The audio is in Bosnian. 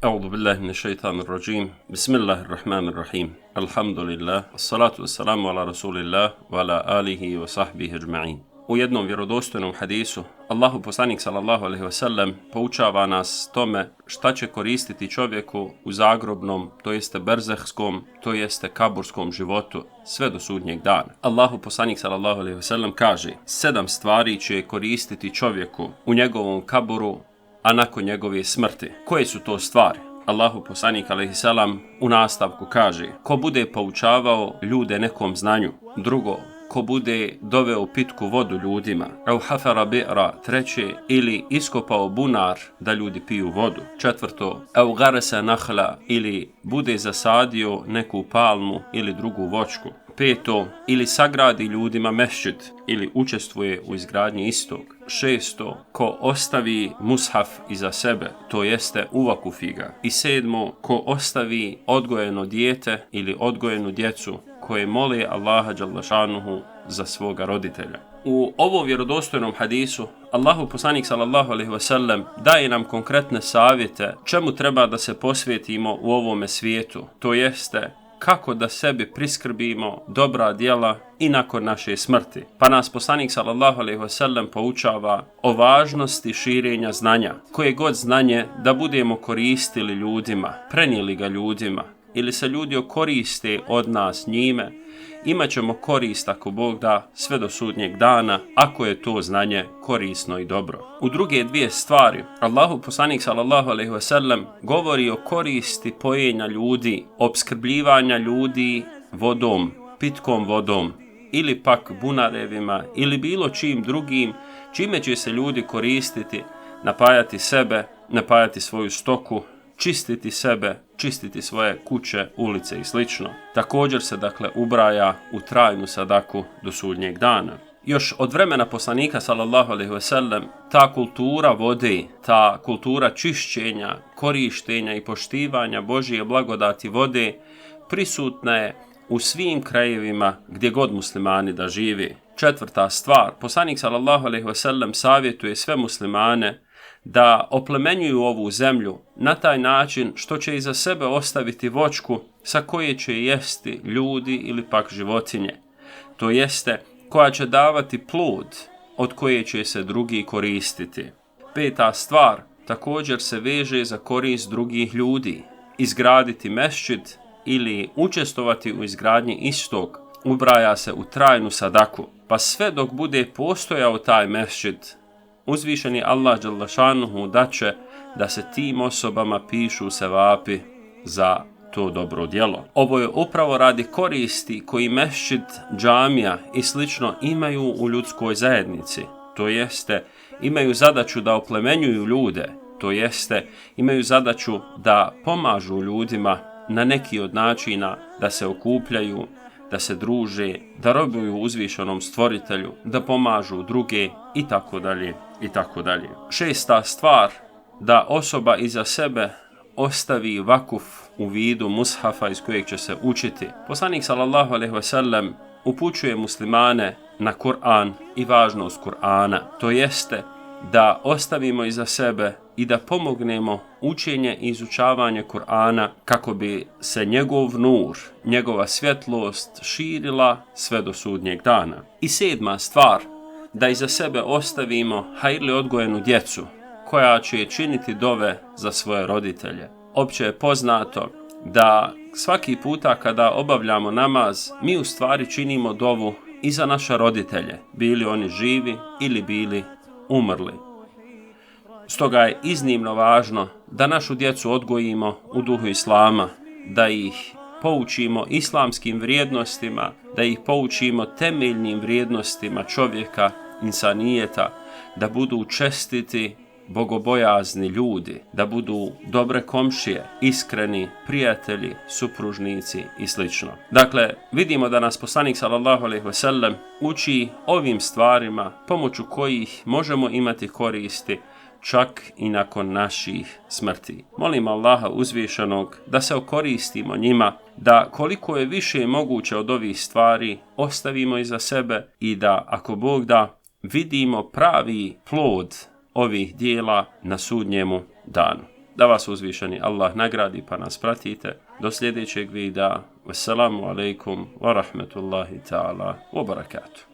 أعوذ بالله من الشيطان الرجيم بسم الله الرحمن الرحيم الحمد لله الصلاة والسلام على رسول الله وعلى آله وصحبه أجمعين. U jednom vjerodostojnom hadisu Allahu poslanik sallallahu alejhi ve sellem poučava nas tome šta će koristiti čovjeku u zagrobnom, to jeste berzehskom, to jeste kaburskom životu sve do sudnjeg dana. Allahu poslanik sallallahu alejhi ve sellem kaže: 7 stvari će koristiti čovjeku u njegovom kaburu, a nakon njegove smrti. Koje su to stvari? Allahu poslanik alejhi selam u nastavku kaže: ko bude poučavao ljude nekom znanju. Drugo, ko bude doveo pitku vodu ljudima. Au hafara bi'ra, treće, ili iskopao bunar da ljudi piju vodu. Četvrto, au garesa nahla, ili bude zasadio neku palmu ili drugu voćku. Peto, ili sagradi ljudima mešćid ili učestvuje u izgradnji istog. Šesto, ko ostavi mushaf iza sebe, to jeste uvakufi ga. I sedmo, ko ostavi odgojeno dijete ili odgojenu djecu koje mole Allaha dželle šanuhu za svoga roditelja. U ovom vjerodostojnom hadisu Allahu poslanik sallallahu alejhi ve sellem daje nam konkretne savjete čemu treba da se posvetimo u ovome svijetu, to jeste kako da sebi priskrbimo dobra djela i nakon naše smrti. Pa nas poslanik sallallahu alejhi ve sellem poučava o važnosti širenja znanja. Koje god znanje da budemo koristili ljudima, prenijeli ga ljudima ili se ljudi koriste od nas njime, imat ćemo korist ako Bog da sve do sudnjeg dana, ako je to znanje korisno i dobro. U druge dvije stvari, Allahu poslanik sallallahu alejhi ve sellem govori o koristi pojenja ljudi, opskrbljivanja ljudi vodom, pitkom vodom, ili pak bunarevima, ili bilo čim drugim, čime će se ljudi koristiti, napajati sebe, napajati svoju stoku, čistiti sebe, čistiti svoje kuće, ulice i slično. Također se ubraja u trajnu sadaku do sudnjeg dana. Još od vremena poslanika sallallahu alejhi ve sellem ta kultura vode, ta kultura čišćenja, korištenja i poštivanja Božje blagodati vode prisutna je u svim krajevima gdje god muslimani da žive. Četvrta stvar, poslanik sallallahu alejhi ve sellem savjetuje sve muslimane da oplemenjuju ovu zemlju na taj način što će iza sebe ostaviti voćku sa koje će jesti ljudi ili pak životinje. To jeste, koja će davati plod od koje će se drugi koristiti. Peta stvar, također se veže za korist drugih ljudi. Izgraditi mešćid ili učestvovati u izgradnji istog ubraja se u trajnu sadaku. Pa sve dok bude postojao taj mešćid, uzvišeni Allah dželle šanuhu daće da se tim osobama pišu sevapi za to dobro djelo. Ovo je upravo radi koristi koji mešćid, džamija i slično imaju u ljudskoj zajednici. To jeste, imaju zadaću da oplemenjuju ljude, to jeste, imaju zadaću da pomažu ljudima na neki od načina da se okupljaju, da se druže, da robuju uzvišenom stvoritelju, da pomažu druge i tako dalje i tako dalje. Šesta stvar, da osoba iza sebe ostavi vakuf u vidu mushafa iz kojeg će se učiti. Poslanik sallallahu alejhi ve sellem upućuje muslimane na Kur'an i važnost Kur'ana. To jeste da ostavimo iza sebe i da pomognemo učenje i izučavanje Kur'ana kako bi se njegov nur, njegova svjetlost širila sve do sudnjeg dana. I sedma stvar, da iza sebe ostavimo hajrli odgojenu djecu koja će činiti dove za svoje roditelje. Opće je poznato da svaki puta kada obavljamo namaz, mi u stvari činimo dovu i za naše roditelje, bili oni živi ili bili umrli. Stoga je iznimno važno da našu djecu odgojimo u duhu islama, da ih poučimo islamskim vrijednostima, da ih poučimo temeljnim vrijednostima čovjeka, insanijeta, da budu čestiti, bogobojazni ljudi, da budu dobre komšije, iskreni prijatelji, supružnici i sl. Dakle, vidimo da nas poslanik sallallahu alejhi ve sellem uči ovim stvarima pomoću kojih možemo imati koristi čak i nakon naših smrti. Molim Allaha uzvišenog da se okoristimo njima, da koliko je više moguće od ovih stvari ostavimo iza sebe i da, ako Bog da, vidimo pravi plod ovih dijela na sudnjemu danu. da vas uzvišeni Allah nagradi pa nas pratite. Do sljedećeg videa. Wassalamu alaikum wa rahmetullahi ta'ala wa barakatuh.